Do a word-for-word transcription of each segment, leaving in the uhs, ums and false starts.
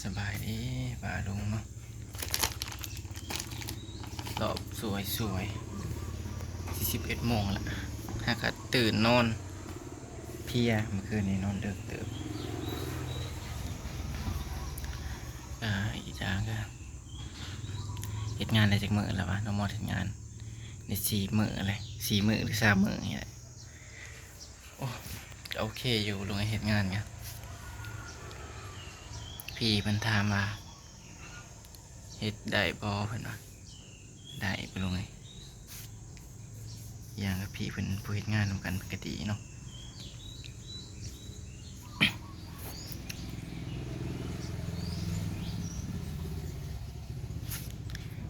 สบายดีป้าลุงเนาะ รอบสวยสวย สิบเอ็ดโมงละ หากะตื่นนอน เพลีย เมื่อคืนนี้นอนดึกเติบ อ่า อีกอย่างก็ เฮ็ดงานได้จักมื้อแล้ววะ น้องมอดเฮ็ดงาน ได้สี่มื้อเลย สี่มื้อหรือสามมื้อนี่แหละ โอ้ ก็โอเคอยู่ ลุงเฮ็ดงานไง พี่เพิ่นถามว่า เฮ็ดได้บ่ เพิ่นว่า ได้บ่ลุงเอ้ย อย่างกับพี่เพิ่นผู้เฮ็ดงานนำกันปกติเนาะ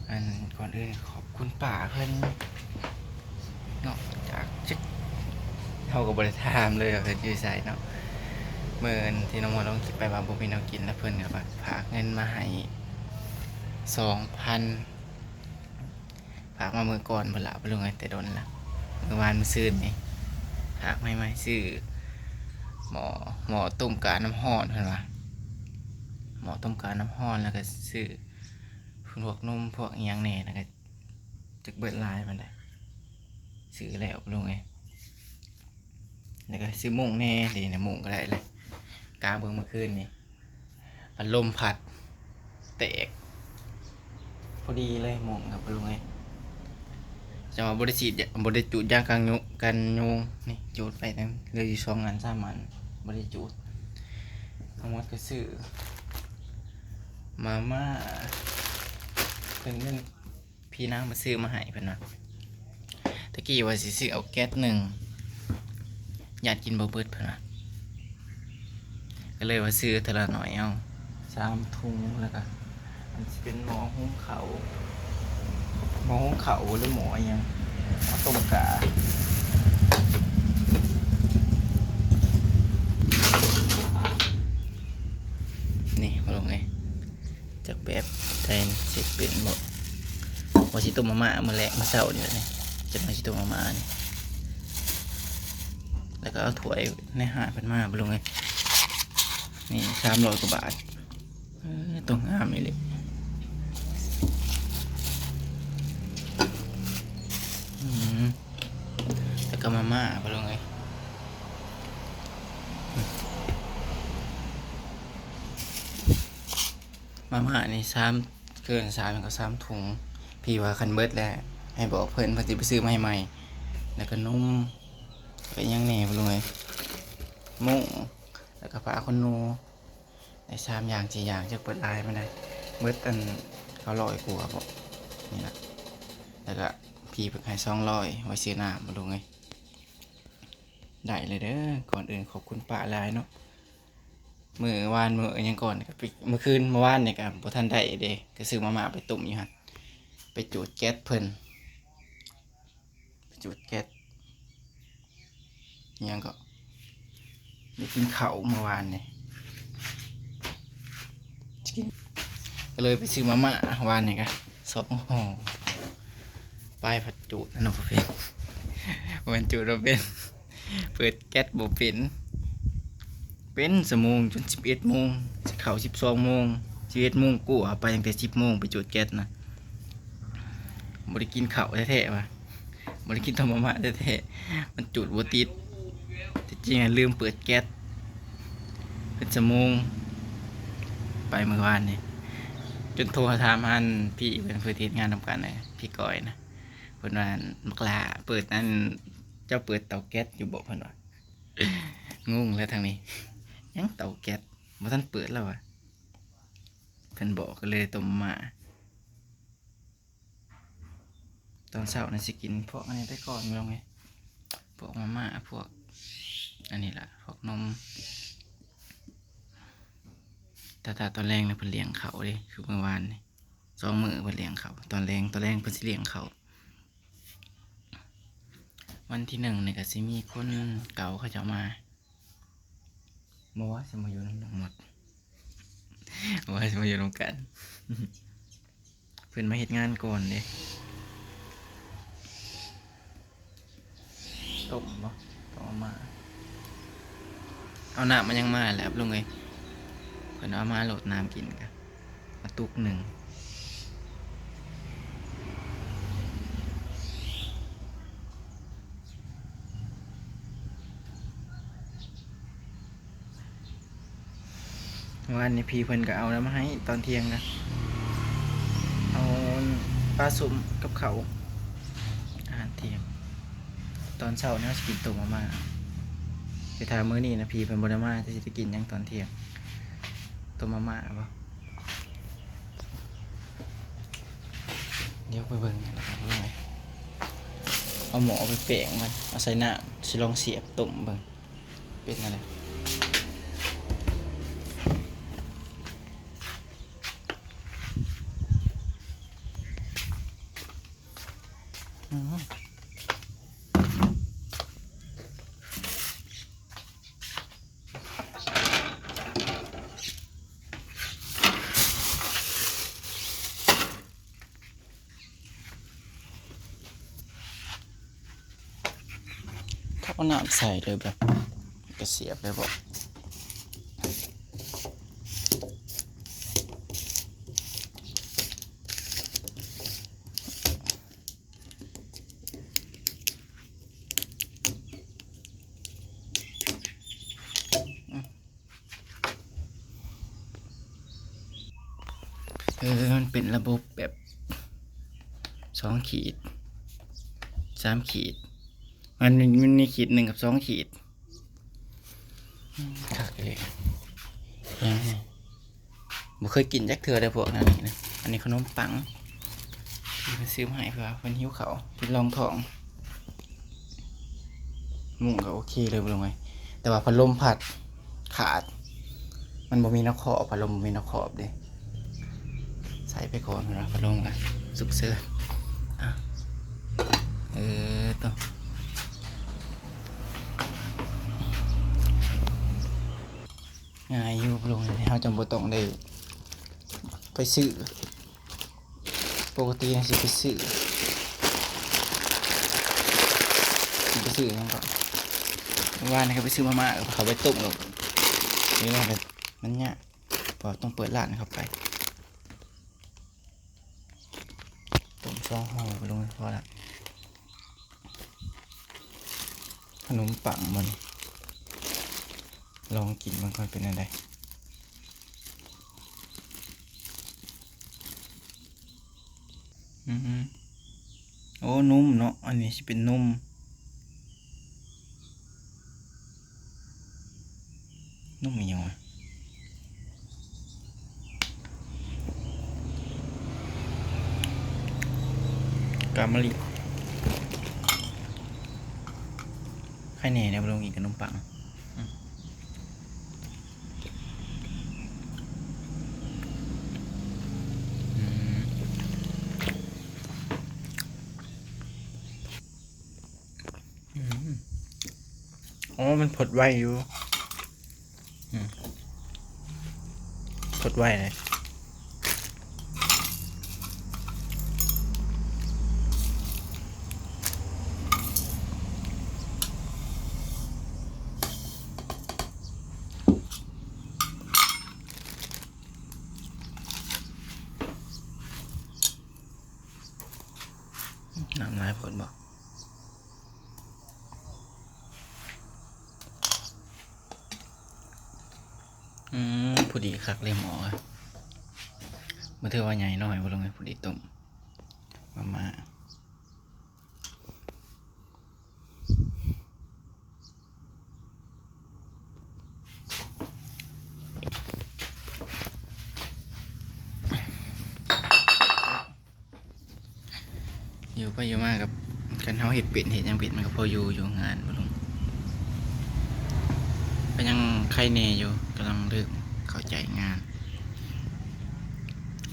อันก่อนอื่นขอบคุณป้าเพิ่นเนาะ จากจึก เฮาก็บ่ได้ถามเลยว่าเพิ่นอยู่ไสเนาะ มื้อที่น้องมอดลงคลิปไปว่าบ่มีแนวกิน แล้วเพิ่นก็ว่าฝากเงินมาให้ สองพัน ฝากมามื้อก่อนพุ้นละ บ่รู้ไง แต่โดนละ มื้อวานมื้อซืนนี่ ฝากมาให้ มาซื้อหม้อ หม้อต้มกาน้ำร้อน เพิ่นว่า หม้อต้มกาน้ำร้อน แล้วก็ซื้อพวกนมพวกอิหยังแหน่ แล้วก็จักเบิดหลายปานใด ซื้อแล้ว บ่รู้ไง แล้วก็ซื้อมุ้งแหน่ ดีนะ มุ้งก็ได้เลย กางเบิ่งเมื่อคืนนี่ พัดลมพัด แตก พอดีเลย มุ้งครับ บ่รู้ไง จังว่าบ่ได้ฉีดยา บ่ได้จูดยากันยุง กันยุง นี่ จูดไปตั้ง เหลืออยู่สองอัน สามอัน บ่ได้จูด ทั้งหมดก็ซื้อ มาม่า เป็นเงิน พี่นางมาซื้อมาให้เพิ่นว่า ตะกี้ว่าสิซื้อเอาแก๊สหนึ่ง ย่านกินบ่เบิดเพิ่นว่า ก็เลยว่าซื้อเทื่อละหน่อยเอา สามถุง แล้วก็ มันสิเป็นหม้อหุงข้าว หม้อหุงข้าวหรือหม้ออิหยัง หม้อต้มกา นี่ มาลงไง จักแบบใดนี่ สิเป็นบ่ ว่าสิต้มมาม่ามื้อแลง มื้อเช้านี่แหละนี่ จักหน่อยสิต้มมาม่านี่ แล้วก็เอาถ้วยในห้างเพิ่นมา บ่ลงไง นี่ สามร้อยกว่าบาท เออ ตัวงามอีหลี อืม แล้วก็มาม่า บ่ลงไง มาม่านี่สาม เกินสามก็สามถุง พี่ว่าคันเบิดแล้ว ให้บอกเพิ่น เพิ่นสิไปซื้อมาให้ใหม่ แล้วก็นม แล้วก็หยังแหน่ บ่ลงไง มุ้ง แล้วก็ผ้าขนหนู ได้สามอย่างสี่อย่าง จักเบิดหลายปานใด เบิดอัน เก้าร้อยกว่าบ่ นี่ล่ะ แล้วก็พี่เพิ่นให้สองร้อย ไว้ซื้อน้ำ บ่ลงไง ได้เลยเด้อ ก่อนอื่นขอบคุณป้าหลายเนาะ มื้อวานมื้อหยังก่อนก็ไป มื้อคืนมื้อวานนี่ก็บ่ทันได้เด้ ก็ซื้อมาม่าไปต้มอยู่หั่น ไปจูดแก๊สเพิ่น ไปจูดแก๊ส อิหยังก็ ได้กินข้าวมื้อวานนี่ กิน ก็เลยไปซื้อมาม่าวานนี่ก็ สองห่อ ไปผัดจูดนะเนาะ บ่เป็น บ่แม่นจูด บ่เป็น เปิดแก๊สบ่เป็น เป็นชั่วโมงจนสิบเอ็ดโมง สิเข้าสิบสองโมง สิบเอ็ดโมงกว่า ไปตั้งแต่สิบโมง ไปจูดแก๊สนะ บ่ได้กินข้าวแท้ๆ ว่ะ บ่ได้กินต้มมาม่าแท้ๆ มันจูดบ่ติด ที่จริงอะลืมเปิดแก๊ส เป็นชั่วโมง ไปมื้อวานนี่ จนโทรถามอันพี่เพิ่น เพิ่นเฮ็ดงานนำกันน่ะ พี่ก้อยนะ เพิ่นว่า "บักหล้า เปิดอัน เจ้าเปิดเตาแก๊สอยู่บ่?" เพิ่นว่า งงแล้วทางนี้ "ยังเตาแก๊ส บ่ทันเปิดแล้ววะ" เพิ่นบอก ก็เลยต้มมาม่า ตอนเช้าน่ะสิกินพวกอันนี้ไปก่อน บ่ลงไง พวกมาม่า พวกอันนี้ล่ะ พวกนม ถ้า ถ้าตอนแลงน่ะเพิ่นเลี้ยงข้าวเด้ คือมื้อวานนี่ สองมื้อเพิ่นเลี้ยงข้าว ตอนแลง ตอนแลงเพิ่นสิเลี้ยงข้าว วันที่หนึ่งนี่ก็สิมีคนเก่าเขาเจ้ามา บ่ว่าสิมาอยู่นำน้องมอด บ่ว่าสิมาอยู่นำกัน เพิ่นมาเฮ็ดงานก่อนเด้ ต้มบ่ ต้มมาม่า เอาน้ำมันยังมาแล้วลุงเอ้ย พิ่นเอามาโลดน้ำกินกะมาตุกหนึ่ง วานนี้พี่เพิ่นก็เอาแล้วมาให้ตอนเที่ยงนะ เอาปลาส้มกับข้าว อาหารเที่ยง ตอนเช้าเนี่ยสิกินต้มมาม่า แต่ถ้ามื้อนี้นะพี่เพิ่นบ่ได้มา จะสิได้กินหยังตอนเที่ยง ต้มมาม่าบ่ เดี๋ยวไปเบิ่งกันนะครับว่าไง เอาหม้อไปแปลงมัน เอาใส่น้ำ สิลองเสียบต้มเบิ่ง เป็นอะไร อืม เขาเอาน้ำใส่เลยแบบ กระเสียบเลยบอก เออ มันเป็นระบบแบบ สองขีด สามขีด มัน มันมีขีดหนึ่งกับสองขีด อืม คักเลย ยัง บ่เคยกินจักเทื่อเลยพวกนั้นนี่นะ อันนี้ขนมปัง ที่เพิ่นซื้อมาให้เพื่อเพิ่นหิวข้าว เพิ่นรองท้อง มุ้งก็โอเคเลยบ่ลงไง แต่ว่าพัดลมพัดขาด มันบ่มีแนวครอบ พัดลมบ่มีแนวครอบเด้ ใส่ไปก่อนนะ พัดลมก็สุกเสิร์ฟ อ่ะ เออ ตัว ง่ายอยู่ บ่ลงไง เฮาจั่งบ่ต้องได้ไปซื้อ ปกติน่ะสิไปซื้อ สิไปซื้อหยังก่อน เมื่อวานนี้ก็ไปซื้อมาม่า เอาเข้าไปต้มแล้ว นี่มันก็ มันยาก เพราะต้องเปิดร้านเข้าไป ต้มสองห่อไปลงพอละ ขนมปังมัน ลองกินมันก่อนเป็นอะไร อืม โอ้ นุ่มเนาะ อันนี้สิเป็นนุ่ม นุ่มอีหยังวะ กามะลิ ไข่แหน่เนี่ย บ่ลงอีกกับนมปัง อืม อืม อืม อ๋อ มันผดไวอยู่ อืม ผดไวเลย น้ำหลายโพดบ่ อืม พอดีคักเลยหม้อ บ่ถือว่าใหญ่น้อยบ่ลงเลย พอดีต้มมาม่า อยู่ไปอยู่มากับ คันเฮาเฮ็ดเป็นเฮ็ดหยังเป็น มันก็พออยู่ อยู่งานบ่ลง ก็ยังไคแหน่อยู่ กำลังเริ่มเข้าใจงาน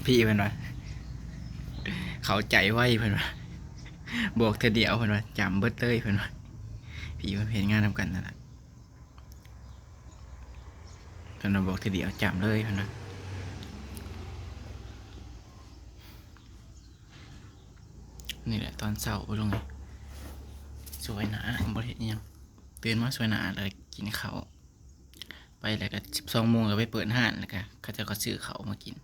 พี่เพิ่นว่า เข้าใจไวเพิ่นว่า บอกเทื่อเดียวเพิ่นว่า จำเบิดเลยเพิ่นว่า พี่เพิ่นเฮ็ดงานนำกันนั่นล่ะ เพิ่นว่าบอกเทื่อเดียวจำเลยเพิ่นว่า นี่แหละตอนเช้าบ่ลงเลย สวยหนา บ่ได้เฮ็ดอิหยัง ตื่นมาสวยหนาแล้วกินข้าว ไปแล้วก็สิบสองโมงก็ไปเปิดร้าน แล้วก็เขาเจ้าก็ซื้อข้าวมากิน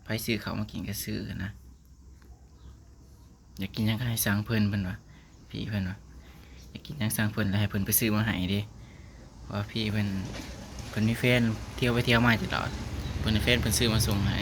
ไผซื้อข้าวมากินก็ซื้อนะ อยากกินหยังก็ให้สั่งเพิ่น เพิ่นว่า พี่เพิ่นว่า อยากกินหยังสั่งเพิ่น แล้วให้เพิ่นไปซื้อมาให้เด้ เพราะว่าพี่เพิ่น เพิ่นมีแฟนเที่ยวไปเที่ยวมาตลอด เพิ่นให้แฟนเพิ่นซื้อมาส่งให้